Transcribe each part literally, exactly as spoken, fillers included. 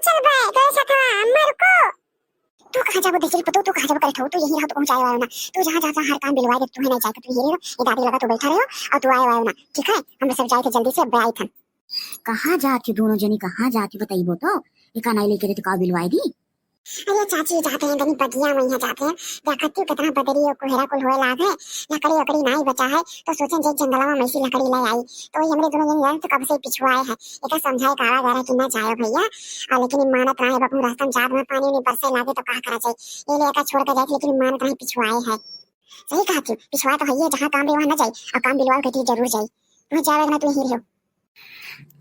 चल बे, तोरे साथ अम्मा रुको। तू कहाँ जाबो, देखिल पतो, तू कहाँ जाबो करे ठहू, तू यहीं रहो, तू कहूँ जाए वायो ना। तू जहाँ, जहाँ, जहाँ हर काम बिलवाए दे, तू है नहीं जाए, तू यहीं रहो, ये दादी लगा तू बैठा रहो, और तू आए वायो ना, ठीक है? हम सब जाए थे जल्दी से, अब आए थे। कहाँ जाती दोनों जनी, कहाँ जाती बताइबो तो? ये का नहीं लेके रहे तो का बिलवाए दी? अरे चाची, जाते हैं तनी बगिया में, यहाँ जाते हैं। देखत तू कितना बदरी और कोहरा कुल होए लाग है, लकड़ी वकड़ी नाई बचा है, तो सोचें जे जंगलवा में से लकड़ी ले आई। तो वही हमरे दोनों जन जान तो कब से पिछुआए है, एका समझाए काला गारा कि ना जायो भैया। आ, लेकिन ई मानत ना है, बापू रास्ता में जात में पानी उनी बरसे लागे तो का करा जाए, ये ले एका छोड़ के जाए, लेकिन ई मानत ना है, पिछुआए है। सही कहा तू, पिछुआ तो है, जहाँ काम रहे वहाँ ना जाए, और काम बिलवाल के जरूर जाए। तुम्हें जावे ना, तू यहीं रहो।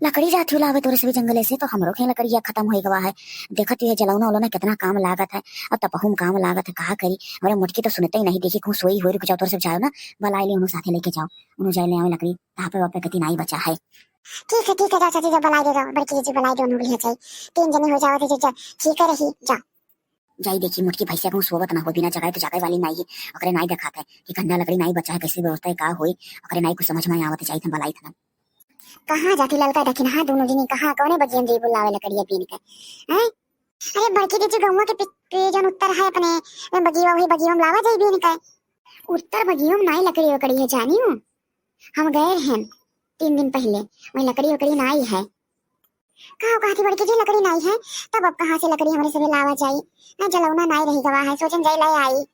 लकड़ी जात हूँ लावे तोरे सभी जंगले से, तो हमरो के लकड़िया खत्म होई गवा है। देखत हूँ ये जलौना उलौना कितना काम लागत है, और तपहू में काम लागत है, कहा करी। हमरे मोटकी तो सुनते ही नहीं, देखी कहूँ सोई होई, रुक जाओ, तोरे सब जाओ ना, बलाई ले उन्हों साथे लेके जाओ, उन्हों जाए ले आवे लकड़ी, तहाँ पे वापे गति नाई बचा है। ठीक है, ठीक है, जाओ चाची, जाओ बलाई दे, जाओ, बड़की जीजी बलाई दे, उन्हों ले जाए, तीन जनी हो जाओ, तो जो, जो, ठीक है रही, जाओ। जाई देखी मोटकी भैंसिया कहूँ सोवत ना हो, बिना जगाए तो जगाए वाली नाई है, ओकरे नाई देखात है कि कंडा लकड़ी नाई बचा है, कैसे व्यवस्था है, का होई, ओकरे नाई कुछ समझ में आवत है, जाई हम बलाई थना। कहाँ जाती ललका दखिनहा दोनों जनी, कहाँ कौने बगिया में जइबू लावे लकड़िया बीन के? हैं? अरे बड़की दीदी, गौवा के पी-, पे जौन उत्तर है अपने, में बगिया, वही बगिया में लावा जाई बीन के। उत्तर बगिया में नाई लकड़ी वकड़ी है जानियो। हम गए हैं तीन दिन पहले, वही लकड़ी वकड़ी नाई है। का हो कहती बड़की जी, लकड़ी नाई है, तब अब कहाँ से लकड़ी हमरे सभी लावा जाई? ना जलौना नाई रही गवा है, सोचन जाई लाई आई।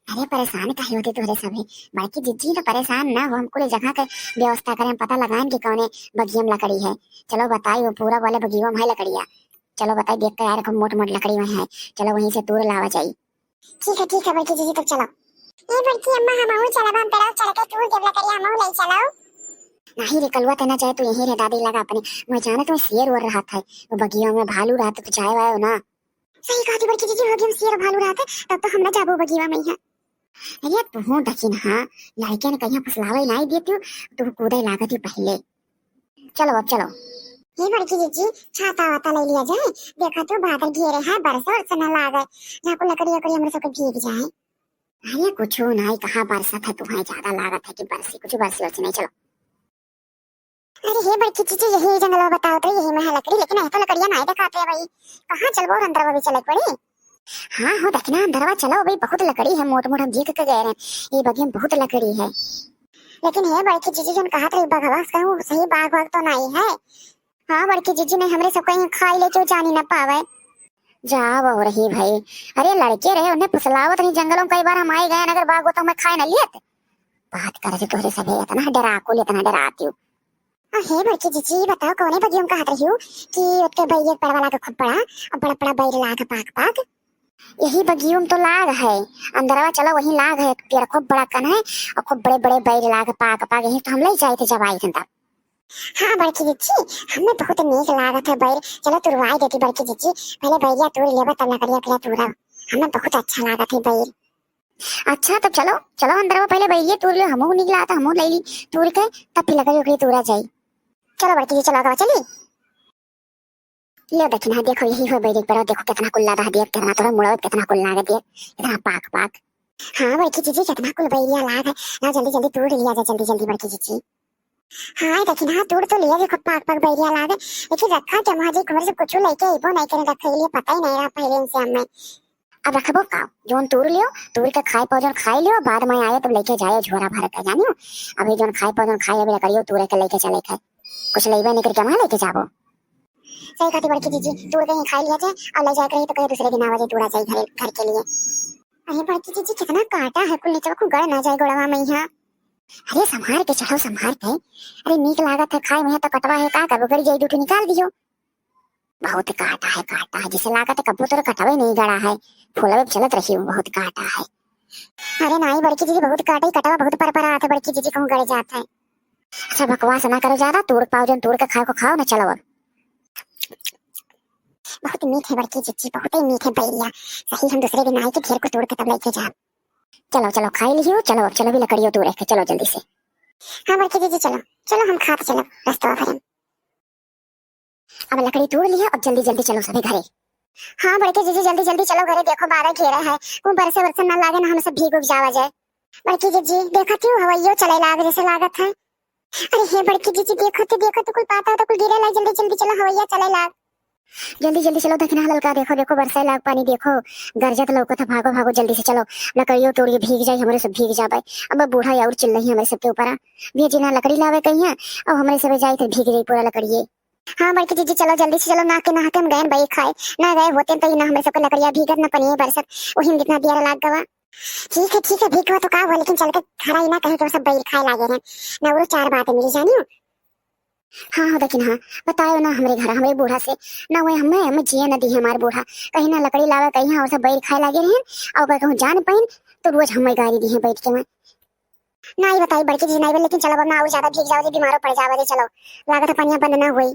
अरे परेशान काहे होते तोहरे सभे? बड़की जिज्जी तो परेशान ना हो, हम कुल जगह के व्यवस्था करें, पता लगाएं कि कौने बगिया में लकड़ी है। चलो बताई, वो पूरा वाले बगिया में है लकड़िया। चलो बताई, देख के यार, खूब मोट मोट लकड़ी वहीं है, चलो वहीं से तूर लावा जाई। ठीक है, ठीक है बड़की जिज्जी, तब चलो। ए बड़की अम्मा, हमहू चलब, हम पेड़वा चढ़ के तूर देब लकड़िया, हमहू ले चलो। नहीं रे कलुआ, तना चाहे तू यहीं रह दादी लगा अपने, मैं जानत हूँ शेर ओर रहत है, वो बगिया में भालू रहत, तो जाए वायो ना। सही कहती बड़की जीजी, होगी हम शेर भालू रहत, तब तो हम ना जाबो बगिया में है। अरे तू हूँ दखिनहा, लड़कियन कहिया फुसलावे नाई देती हो, तू कूदे लागत ही पहले। चलो अब चलो। हे बड़की जीजी, छाता वाता ले लिया जाए, देखा तू बादल घेरे है, बरस उरस न लागे, ना को लकड़ी उकड़ी हमरे सबके भीग जाए। अरे कुछ नाई, कहाँ बरसत है, तुम्हें ज्यादा लागत है कि बरसी, कुछ बरसी उरसी नहीं, चलो। अरे हे बड़की जीजी, यही जंगलवा बताओ तो, यही में है लकड़ी, लेकिन यह तो लकड़िया नाई देखात रहे भाई, कहाँ चलबो और अंदरवा भी चले के पड़ी। हाँ हो दखिना, अंदरवा चलो भाई, बहुत लकड़ी है, मोट मोट हम देख के गए रहे, ये बगिया में बहुत लकड़ी है। लेकिन हे बड़की जीजी, जौन कहत रही बघवा, कहूँ सही बाघ वाघ तो नाई है? हाँ बड़की जीजी, नहीं हमरे सब कहीं खाई ले, जो जानी ना पावे। जाओ हो रही भाई, अरे लड़के रहे, उन्हें फुसलावत रही जंगलों में, कई बार हम आए गए, अगर बाघ होता हमें खाए न लियत। बात करे थे तोहरे सभे, इतना डराकुल, इतना डराती हूँ। आ, हे बड़की जीजी, बताओ कौने बगिया में कहत रही हो कि ओतके बैरिया के पेड़वा लाग खूब बड़ा, और बड़ा बड़ा बैर लाग पाक पाक। यही बगिया में तो लाग है, अंदरवा चलो, वहीं लाग है, पेड़ खूब बड़ा कन है, और खूब बड़े बड़े बैर लाग पाक पाक, यहीं तो हम ले जाए थे जब आई थे तब। हाँ बड़की जीजी, हमें बहुत नीक लागत है बैर, चलो तुरवाई देती बड़की जीजी, पहले बैरिया तूर लेबा तब लकड़िया उकड़िया तूरब, हमें बहुत अच्छा लागत है बैर। अच्छा, तब चलो, चलो अंदर वो पहले बैरिया तूर लो, हमहू निकला था, हमहू ले ली तूर के, तब फिर लकड़ी उकड़ी तूरा जाई। चलो बड़की जी, चलो आगे चली। ले दखिना, देखो यही हो बैरिया पर, देखो कितना कुल्ला दह दिया, कितना तोरा मुड़ा, कितना कुल्ला दह दिया, कितना पाक पाक। हाँ बड़की जीजी, कितना कुल बैरिया लाग है, ना जल्दी जल्दी तूर लिया जा, जल्दी जल्दी बड़की जीजी। हाँ दखिना, तूर तो लिया, देखो पाक पाक बैरिया लाग है, लेकिन रखा क्या वहाँ जी, घर से कुछ लेके अइबो नहीं करे, रखे लिए पता ही नहीं रहा पहले इनसे हमें। अब रखबो का? जौन तूर लियो, तूर के खाए पाओ, जौन खाए लियो, बाद में आए तब लेके जाए झोरा भर के, जानियो। अभी जौन खाए पाओ, जौन खाए, अभी लकड़ियो तूर के लेके चले के। कुछ लेबे नहीं करके वहाँ लेके जाबो। सही कहती बड़की जीजी, तूर के ही खाए लिया जाए और ले जाए के रही तो कहीं दूसरे दिन आवा जाए, तूरा जाए घर, घर के लिए। अरे बड़की जीजी, कितना काटा है, कुल नीचे को गड़ ना जाए गोड़वा में यहाँ। अरे संभार के चढ़ो, संभार के। अरे नीक लागत है खाए में, तो कटवा है, का करबो, गड़ी जाई, दू ठो निकाल दियो। बहुत काटा है, काटा है, जैसे लागत है कबो तोर कटवे नहीं गड़ा है, फुलवे पे चलत रही, बहुत काटा है। अरे नाई बड़की जीजी, बहुत काटा है, कटवा बहुत पर पर आत है बड़की जीजी, कहूँ गड़ जात है। अच्छा बकवास ना करो ज्यादा, तूर पाओ जौन तूर के खाए को खाओ ना, चलो अब। बहुत मीठ है बड़की जीजी, बहुत ही मीठ है बैरिया, सही हम दूसरे दिन आए के घेर को तोड़ के तब लेके जाब। चलो चलो खाई लियो, चलो अब चलो भी लकड़ियों तोड़े के, चलो जल्दी से। हाँ बड़की जीजी चलो, चलो हम खात चलो रस्तवा भरे। अब लकड़ी तोड़ लिया, अब जल्दी जल्दी चलो सभी घरे। हाँ बड़की जीजी, जल्दी जल्दी चलो घरे, देखो बादल घेरा है, वो बरसे बरसे ना लागे ना हम सब भीग उग जावा जाए। बड़की जीजी देखो तू हवैयो चले लाग जैसे लागत है। अरे हे बड़की जीजी देखो तू, देखो तू कुल पाता हो तो कुल गिरे लाग, जल्दी जल्दी चलो हवैया चले लाग। जल्दी जल्दी चलो, देखना ललका, देखो देखो, बरसे लाग पानी, देखो गरजत लौकत है, भागो भागो जल्दी से चलो, लकड़ियों के उड़ के भीग जाई, हमरे सब भीग जाबे। अब बूढ़ा और चिल्लही हमरे सबके ऊपर, भैया जी ना लकड़ी लावे कहिया, अब हमरे सब जाई तो भीग जाई पूरा लकड़िए। हाँ बड़की जीजी, चलो जल्दी से चलो, ना के नहा के हम गए बई खाए, ना गए होते तो ही ना हमरे सबके लकड़िया भीगत, ना पनिया बरसत, वही में जितना दिया लाग गवा। ठीक है ठीक है, भीग गवा तो का हुआ, लेकिन चल के खड़ा ही ना कहीं के सब बैर खाए लागे हैं, ना वो चार बात मिली जानियो। हाँ हाँ, लेकिन हाँ, बतायो ना हमरे घर, हमरे बूढ़ा से, ना वो हमें, हमें जिए ना दी हमारे बूढ़ा, कहीं ना लकड़ी लावे, कहीं और सब बैर खाए लागे रहन, और अगर कहूँ जान पाइन तो रोज हमें गारी दी है बैठ के मैं। ना ही बताई बड़की जी, ना ही, लेकिन चलो अब ना और ज्यादा भीग जाओ जी, बीमारो पड़ जाओ जी, चलो, लागत है पनिया बंद ना हुई।